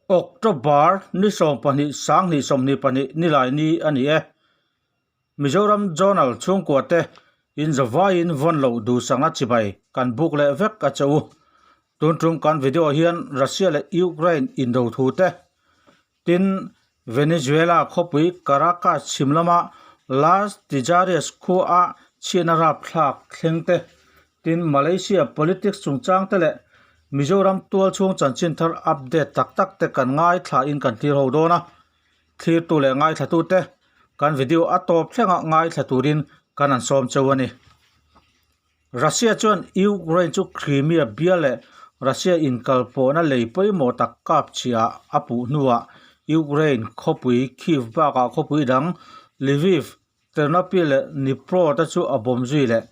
October ni 12 sanghnih 22 nilai ni a ni e. Mizoram Journal chhungkua te in zavaiin vawn loh duhsakna chibai kan buk leh vek a che u. Tun tum kan video hian Russia leh Ukraine indo thu te, tin Venezuela khawpui Caracas chhim lama Las Tijeras khua a chhiatna rapthlak thleng te, Tin, Malaysia politics chungchang te leh Mizoram tual chhung chanchin thar update tak tak te kan ngaithla in kan thlir ho dawn a. Thlirtu leh ngaithlatu te kan video a tawp thlengah ngaithla turin kan han sawm cheu a ni. Russia chuan Ukraine chu Crimea bial leh Russia inkalpawhna lei pawimawh tak kap chhiah a puh hnuah Ukraine khawpui Kyiv bakah khawpui dang Lviv, Ternopil leh Dnipro te chu a bawm zui leh.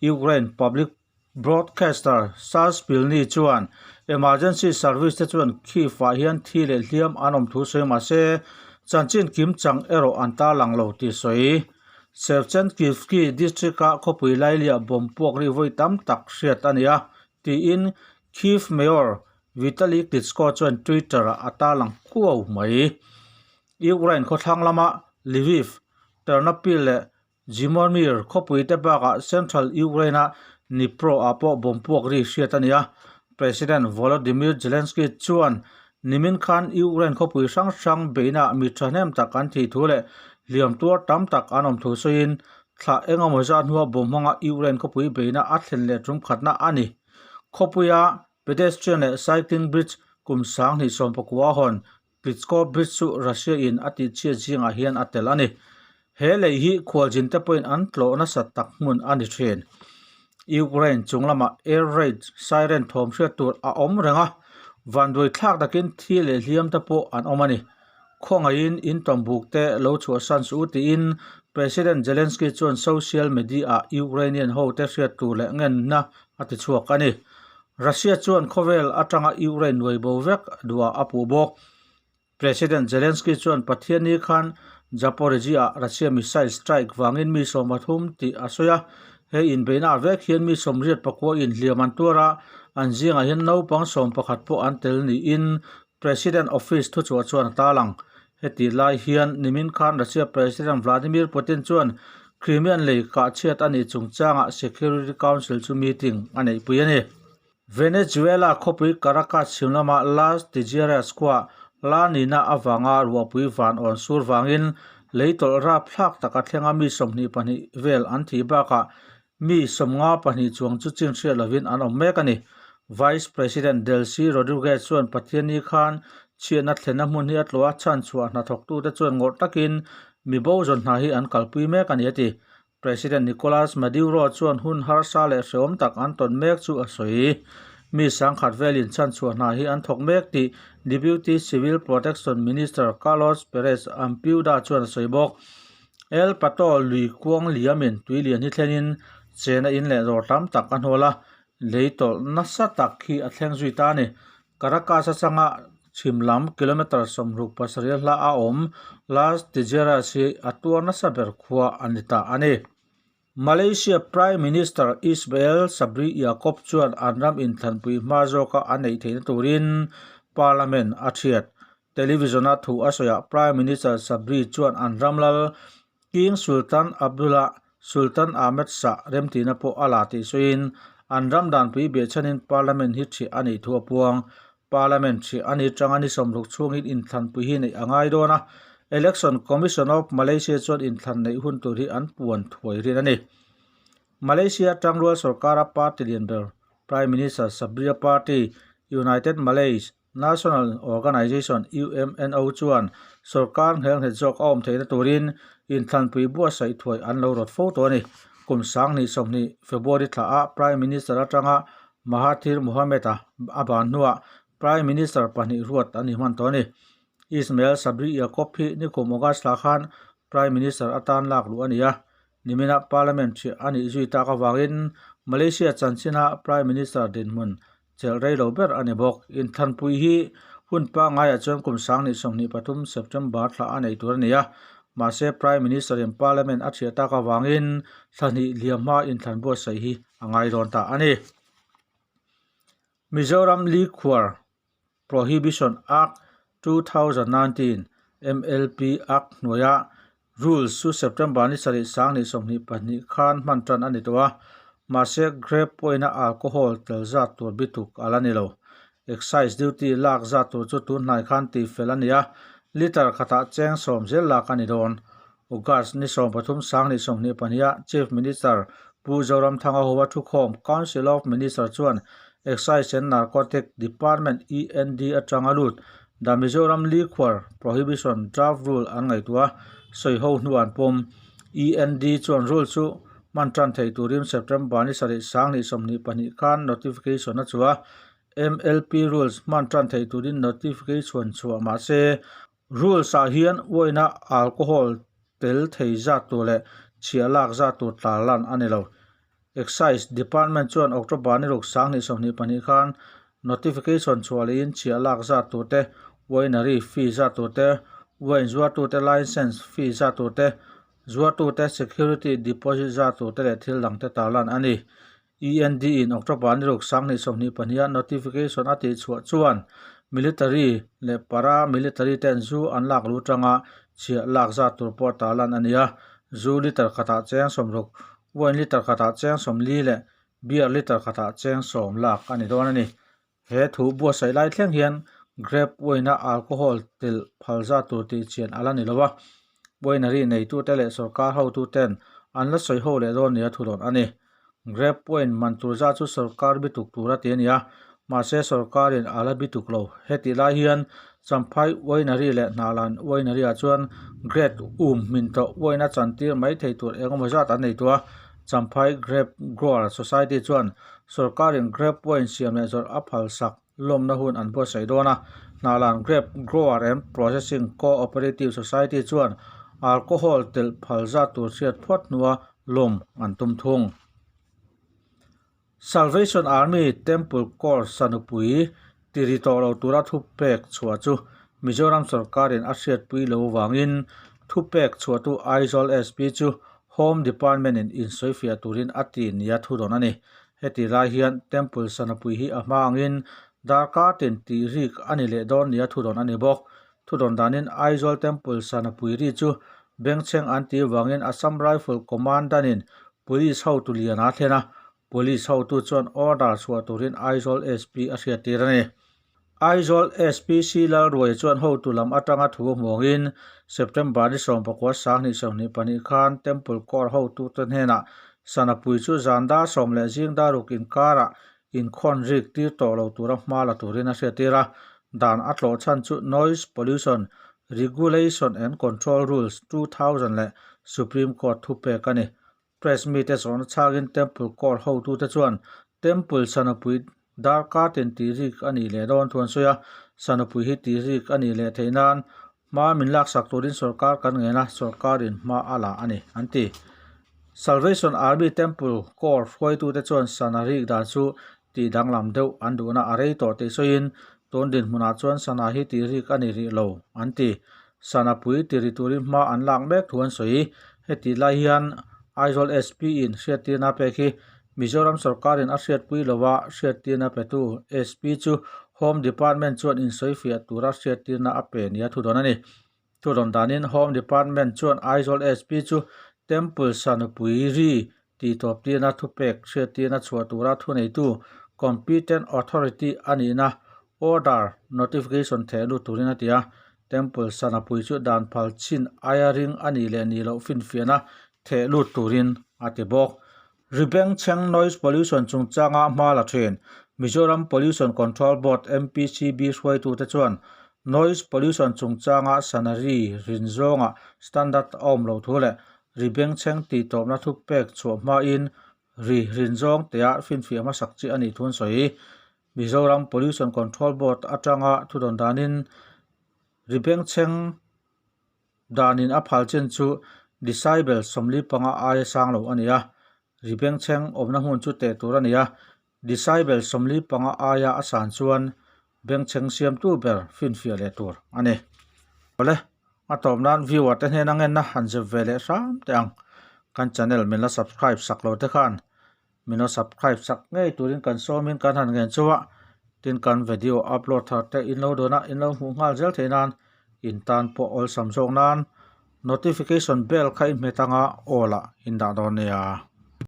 Ukraine public broadcaster Suspilne chuan emergency service te chuan Kyiv-ah hian thi leh hliam an awm thu sawi mah se, chanchin kim chang erawh an tarlang lo tih sawi. Shevchenkivskyi district-a khawpui lailia bawm puak ri vawi tam tak hriat a ni a, tiin Kyiv Mayor Vitali Klitschko chuan Twitter-ah a tarlang kuau mai. Ukraine khawthlang lama Lviv, Ternopil leh Zhytomyr khawpui te bakah Central Ukraine-a Dnipro-ah pawh bomb puak ri hriat a ni a. President Volodymyr Zelensky chuan nimin khan Ukraine khawpui hrang hrang beihnaah mi thahnem tak an thih thu leh hliam tuar tam tak an awm thu sawiin thlah engemaw zat hnua bomb hmanga Ukraine khawpui beihna a thlen leh tum khatna a ni. Khawpuia pedestrian leh cycling bridge kum 2019 a hawn Klitschko Bridge chu Russia in a tihchhiat zingah hian a tel a ni. He lei hi khualzin te pawhin an tlawh nasa tak hmun a ni thin. Ukraine chung lamah air raid siren thawm hriat tur a awm reng a, vanduai thlak takin thi leh hliam te pawh an awm a ni. Khawngaihin in tawmbuk te lo chhuahsan suh u tiin President Zelensky chuan social media-ah Ukrainian hote hriat tur leh ngenna a ti chhuak a ni. Russia chuan khawvel atanga Ukraine nuai bo vek duah a puh bawk. President Zelensky chuan Pathianni khan Zaporizhzhia-ah Russia missile strike vangin mi 30 tih a sawi a. He inbeihnaah vek hian mi 84 inhliam an tuar a, an zingah hian naupang 11 pawh an tel niin President Office thuchhuah chuan a tarlang. Heti lai hian nimin khan Russia President Vladimir Putin chuan Crimean lei kah chhiat a nih chungchangah Security Council chu meeting a neihpui a ni. Venezuela khawpui Caracas chhim lama Las Tijeras khua La Nina avanga ruahpui van awn sur vangin lei tawlh rapthlak taka thlenga mi 22 vel an thih bakah mi 52 chuang chu chin hriat lovin an awm mek a ni. Vice President Delcy Rodriguez chuan Pathianni khan chhiatna thlenna hmun hi a tlawh a, chhanchhuah hnathawktute chuan ngawrh takin mi bo zawn hna hi an kalpui mek a ni a ti. President Nicolas Maduro chuan hun harsa leh hrehawm tak an tawn mek chu a sawi. Mi sangkhat velin chhanchhuah hna hi an thawk mek tih Deputy Civil Protection Minister Carlos Perez Ampuda chuan a sawi bawk. El Pato lui kuang liamin tui lian hi thlenin chena in leh dawr tam tak a hnawl a, lei tawlh nasa tak hi a thleng zui ta a ni. Caracas atanga chhim lam kilometre 67 hla a awm Las Tijeras hi a tuar nasa ber khua a ni ta a ni. Malaysia Prime Minister Ismail Sabri Yaakob chuan an ram inthlanpui hma zawka a neih theihna turin Parliament a thiat. Television-a thu a sawiah Prime Minister Sabri chuan an ram lal King Sultan Abdullah Sultan Ahmed Shah remtihna pawh a la tih sawiin an ram danpui behchhanin Parliament hi ṭhih a nih thu a puang. Parliament ṭhih a ni changa ni 60 chhungin inthlanpui hi neih a ngai dawn a, Election Commission of Malaysia chuan inthlan neih hun tur hi an puan thuai rin a ni. Malaysia tangrual sorkara party lian ber Prime Minister Sabria party United Malays National Organisation, UMNO, chuan sorkar nghelnghet zawk a awm theihna turin inthlanpui buatsaih thuai an lo rawt fo tawh a ni. Kum 2020 February thlaah Prime Minister atanga Mahathir Mohamad-a a ban hnuah Prime Minister pahnih ruat an inhman tawh a ni. Ismail Sabri Yaakob hi nikum August thla khan Prime Minister atan lak luh a ni a, nimina Parliament ṭhiah a nih zui tak avangin Malaysia chanchina Prime Minister dinhmun Chelh rei lo ber a ni bawk. Inthlanpui hi hun pangaiah chuan kum 2023 September thla a nei tur a ni a, mahse Prime Minister in Parliament a thiah tak avangin thla hnih hliam hma inthlan buatsaih hi a ngai dawn ta a ni. Mizoram Liquor Prohibition Act, 2019, MLP Act hnuaia Rules chu September ni sarih 2022 khan hman tan a ni tawh a, mahse grape wine-a alcohol tel zat tur bituk a la ni lo. Excise duty lak zat tur chu tun hnai khan tihfel a ni a, litre khatah cheng sawm zel lak a ni dawn. August ni 13 2022-a Chief Minister Pu Zoramthanga Hova thukhawm Council of Minister chuan Excise and Narcotic Department, END, atanga lut The Mizoram Liquor Prohibition Draft Rule an ngaihtuah a, sawiho hnu an pawm. END chuan rule chu hman tan thei turin September ni sarih 2022 khan notification a chhuah a, MLP rules hman tan thei turin notification chhuah mah se Rules ah hian uaina alcohol tel thei zat tur leh chhiah lak zat tur tlar lan a ni lo. Excise Department chuan October ni ruk 2022 khan notification chhuah lehin chhiah lak zat tur te, winery fee zat tur te, wine zuartute licence fee zat tur te, zuartute security deposit zat tur te leh thil dang te tar lan a ni. END in October ni ruk 2022 a notification a tih chhuah chuan military leh para military ten zu an lak lu tanga chhiah lak zat tur pawh tar lan a ni a, zu liter khatah cheng sawmruk, wine liter khatah cheng sawmli leh beer liter khatah cheng sawm lak a ni dawn a ni. He thu buatsaih lai thleng hian grape wine a alcohol telh phal zat tur tih chian a la ni lo a, winery neitute leh sorkar hotuten an la sawi ho leh dawn nia thu dawn a ni. Grape wine man tur zat chu sorkar bituk tur a ti a ni a, mahse sorkarin a la bituk lo. Hetih lai hian Champhai winery leh Hnahlan winery ah chuan grape um hmin tawh wine a chantir mai thei tur engemaw zat an nei tawh a, Champhai Grape Grower Society chuan Sorkarin grape wine siam leh zawrh a phalsak lawmna hun an buatsaih dawn a, Hnahlan Grape Grower and Processing Co-operative Society chuan alcohol telh phal zat tur hriat phawt hnua lawm an tum thung. Salvation Army Temple Corps Sanupui tiri tawh lo tura thupek chhuah chu Mizoram sorkarin a hriatpui lo vangin thupek chhuahtu Aizawl SP chu Home Department-in insawifiah turin a ti nia thu dawn a ni. Heti lai hian Temple Sanapui hi a hma angin darkar tin tih rik a ni leh dawn nia thu dawn a ni bawk. Thu dawn danin Aizawl Temple Sanapui ri chu bengchheng an tih vangin Assam Rifle Commandant-in Police hotu lian a thlen a, Police hotu chuan order chhuah turin Aizawl SP a hriattir a ni. Aizawl SPC Lalruaia chuan hotu lam atanga thu hmuangin September ni 19 2022 khan Temple Corps hotute hnenah Sanapui chu zan dar sawm leh zing dar ruk inkarah inkhawn rik tir tawh lo tura hma la turin a hriattir a. Dan a tlawh chhan chu Noise Pollution Regulation and Control Rules 2000 leh Supreme Court thupek a ni. Press mite zawhna chhangin Temple Court hotute chuan Temple Sanapui darkar tin tih rik a nih leh dawn thu an sawi a, Sanapui hi tih rik a nih leh theih nan hma min laksak turin sorkar kan ngen a, sorkarin hma a la a ni, an ti. Salvation Army Temple Corps hruaitute chuan sana rik dan chu tih danglam deuh an duhna a rei tawh tih sawiin tun dinhmunah chuan sana hi tih rik a ni rih lo, an ti. Sanapui ti ri turin hma an lak mek thu an sawi. Hetih lai hian Aizawl SP in hriattirna pek hi Mizoram sorkarin a hriatpui lova hriattirna petu SP chu Home Department chuan insawifiah tura hriattirna a pe nia thu dawn a ni. Thu dawn danin Home Department chuan Aizawl SP chu Temple Sanapui ri tih tawptirna thupek hriattirna chhuah tura thuneitu Competent Authority a nihna Order Notification theh lut turin a ti a. Temple Sanapui chu dan phal chin aia ring a nih leh nih loh finfiahna theh lut turin a ti bawk. Ribengchheng Noise Pollution chungchanga hma la thin Mizoram Pollution Control Board, MPCB, hruaitute chuan Noise Pollution chungchanga sanari rin zawnga standard a awm lo thu leh ribengchheng tihtawpna thupek chhuah hmain ri rin zawng tea finfiah hmasak chi a nih thu an sawi. Mizoram Pollution Control Board atanga thudawn danin ribengchheng Danin a phal chin chu decibel 45 aia sang lo a ni a, ri bengchheng awmna hmun chu teh tur a ni a, decibel 45 aia a san chuan bengchheng siamtu ber finfiah leh tur a ni. Awle, a tawp nan viewer te hnena ngenna han zep ve leh hram teh ang. Kan channel min la subscribe sak lo te khan min lo subscribe sak ngei turin kan sawmin kan han ngen chu a. Tin kan video upload thar te in lo dawn a, in lo hmuh nghal zel theih nan in tan pawh awlsam zawk nan notification bell kha i hmet anga all ah in dah dawn nia.